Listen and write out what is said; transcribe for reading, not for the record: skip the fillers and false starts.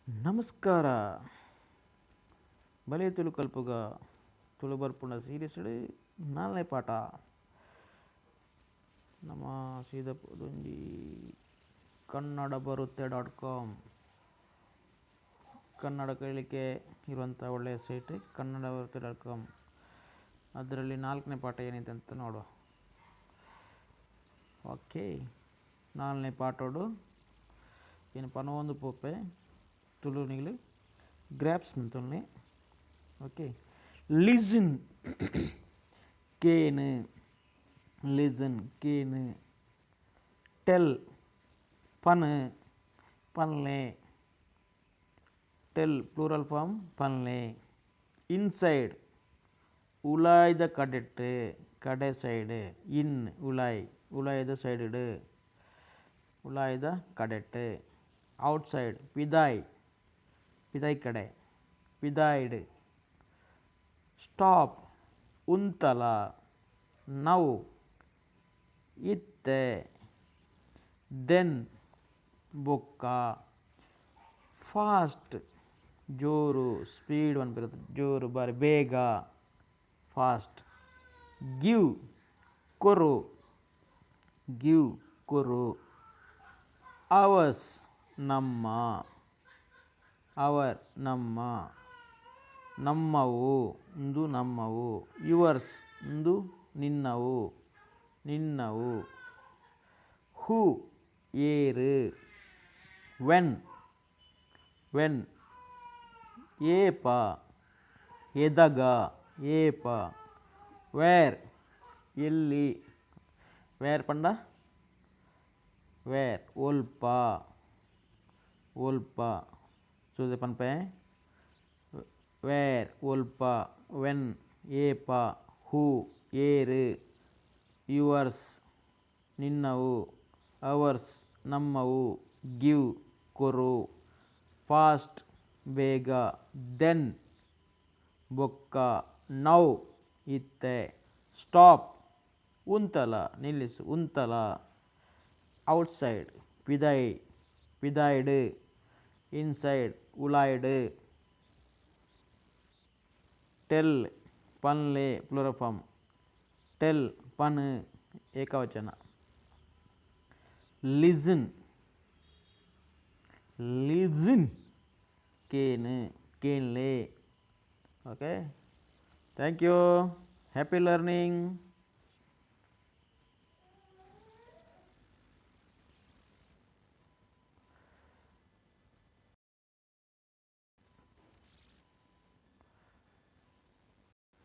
ನಮಸ್ಕಾರ. ಬಲೆ ತುಳು ಕಲ್ಪುಗ ತುಳು ಬರ್ಪುನ ಸೀರೀಸ್ಡ್ ನಾಲ್ನೇ ಪಾಠ. ನಮ್ಮ ಸೀದಾ ಒಂಜಿ ಕನ್ನಡ ಬರುತ್ತೆ ಡಾಟ್ ಕಾಮ್. ಕನ್ನಡ ಕಲಿಕೆ ಇರುವಂಥ ಒಳ್ಳೆಯ ಸೈಟ್ ಕನ್ನಡ ಬರುತ್ತೆ ಡಾಟ್ ಕಾಮ್. ಅದರಲ್ಲಿ ನಾಲ್ಕನೇ ಪಾಠ ಏನಿದೆ ಅಂತ ನೋಡುವ. ಓಕೆ, ನಾಲ್ನೇ ಪಾಠೋಡು ಏನು ಪನೊಂದು ಪೋಪೆ ತುಳು ನಿಗ್ಲು ಗ್ರ್ಯಾಪ್ಸ್ ಮಂತೊನ್ಲೆ. ಓಕೆ, ಲಿಸನ್ ಕೇನು, ಲಿಸನ್ ಕೇನು, ಟೆಲ್ ಪನ್, ಪನ್ಲೆ, ಟೆಲ್ ಪ್ಲೂರಲ್ ಫಾರ್ಮ್ ಪನ್ಲೆ, ಇನ್ಸೈಡ್ ಉಲಾಯ್ದ ಕಡೆಟ್, ಕಡೆ ಸೈಡ್, ಇನ್ ಉಲಾಯ್, ಉಲಾಯ್ದ ಸೈಡ್, ಉಲಾಯ್ದ ಕಡೆಟ್, ಔಟ್ಸೈಡ್ ಪಿದಾಯ್, ಪಿದಾಯ್ ಕಡೆ, ಪಿದಾಯ್ಡ್, ಸ್ಟಾಪ್ ಉಂತಲ, now ಇತ್ತೆ, then ಬೊಕ್ಕ, ಫಾಸ್ಟ್ ಜೋರು, ಸ್ಪೀಡ್ ಪನ್ಪಿರತ್ತೆ, ಜೋರು, ಬಾರಿ ಬೇಗ, ಫಾಸ್ಟ್, ಗಿವ್ ಕೊರು, ಗಿವ್ ಕೊರು, ಅವರ್ಸ್ ನಮ್ಮ, ಅವರ್ ನಮ್ಮ, ನಮ್ಮವು ಇಂದು ನಮ್ಮವು, ಯುವರ್ಸ್ ಇಂದು ನಿನ್ನವು, ನಿನ್ನವು, ಹೂ ಏರು, when when ಏಪ, ಎದಗ, ಏಪ, ವೇರ್ ಎಲ್ಲಿ, ವೇರ್ ಪಂಡ ವೇರ್ ಒಲ್ಪ, ಒಲ್ಪ. ತೂದು ಪನ್ಪೆ. ವೇರ್ ಒಲ್ಪ, when ಏಪ, ಹೂ ಏರು, ಯುವರ್ಸ್ ನಿನ್ನವು, ಅವರ್ಸ್ ನಮ್ಮವು, ಗಿವ್ ಕೊರು, ಫಾಸ್ಟ್ ಬೇಗ, then ಬೊಕ್ಕ, now ಇತ್ತೆ, ಸ್ಟಾಪ್ ಉಂತಲ, ನಿಲ್ಲಿಸು, ಉಂತಲ, ಔಟ್ಸೈಡ್ ಪಿದಾಯ್, ಪಿದಾಯ್ಡ್, ಇನ್ಸೈಡ್ ಉಲಾಯ್ಡ್, ಟೆಲ್ ಪನ್ಲೆ ಪ್ಲೂರಲ್ ಫಾರ್ಮ್, ಟೆಲ್ ಪನ್ ಏಕವಚನ, ಲಿಸನ್ ಲಿಸನ್ ಕೇನು, ಕೇನ್ಲೆ. Okay, thank you, happy learning.